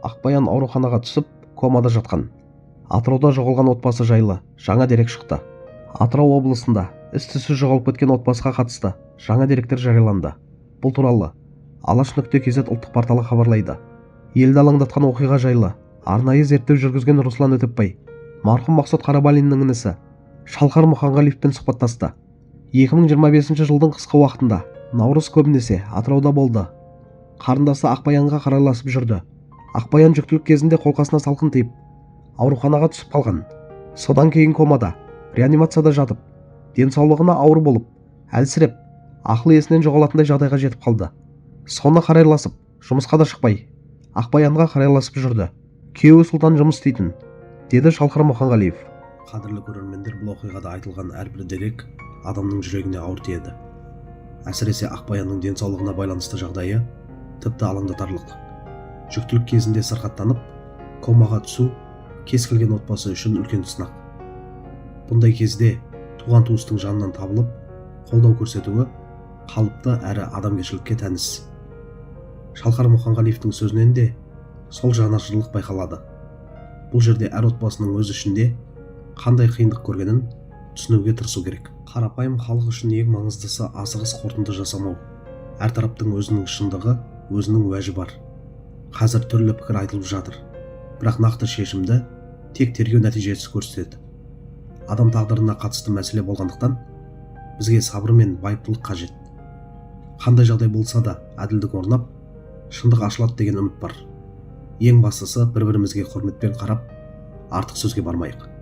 Ақбаян ауруханаға түсіп, комада жатқан. Атырауда жоғалған отбасы жайлы жаңа дерек шықты. Атырау облысында із-түссіз жоғалып кеткен отбасыға қатысты жаңа деректер жарияланды. Бұл туралы Алаш.Kz ұлттық порталы хабарлайды. Елді алаңдатқан оқиға жайлы арнайы зерттеу жүргізген Руслан Өтепбай марқұм Мақсұт Қарабалиннің інісі Шалқар Мұханғалиевпен сұхбаттасты. 2025 жылдың қысқы уақытында Наурыз көбінесе Атырауда болды. Қарындасы Ақбаянға қарайласып жүрді. Ақбаян жүктілік кезінде қолқасына салқын тиіп, ауруханаға түсіп қалған. Содан кейін комада, реанимацияда жатып, денсаулығына ауыр болып, әлсіреп, ақыл есінен жоғалатындай жағдайға жетіп қалды. Соны қарайласып, жұмысқа да шықпай, Ақбаянға қарайласып жүрді. Күйеуі Сұлтан жұмыс істейтін, деді Шалқар Мұханғалиев. Қадірлі көрермендер, бұл оқиғада айтылған әрбір дерек адамның жүрегіне ауыр тиеді. Әсіресе Ақбаянның денсаулығына байланысты жағдайы тіпті алаңдатарлық. Жүктілік кезінде сырқаттанып, комаға түсу кез келген отбасы үшін үлкен сынақ. Бұндай кезде туған туыстың жанынан табылып, қолдау көрсетуі қалыпты әрі адамгершілікке тән іс. Шалқар Мұханғалиевтің сөзінен де сол жанашырлық байқалады. Бұл жерде әр отбасының өз ішінде қандай қиындық көргенін түсінуге тырысу керек. Қарапайым халық үшін ең маңыздысы — асығыс қорытынды жасамау. Әр тараптың өзінің шындығы, өзінің уәжі бар. Қазір түрлі пікір айтылып жатыр, бірақ нақты шешімді тек тергеу нәтижесі көрсетеді. Адам тағдырына қатысты мәселе болғандықтан, бізге сабыр мен байыптылық қажет. Қандай жағдай болса да, әділдік орнап, шындық ашылады деген үміт бар. Ең бастысы, бір бірімізге құрметпен қарап, артық сөзге бармайық.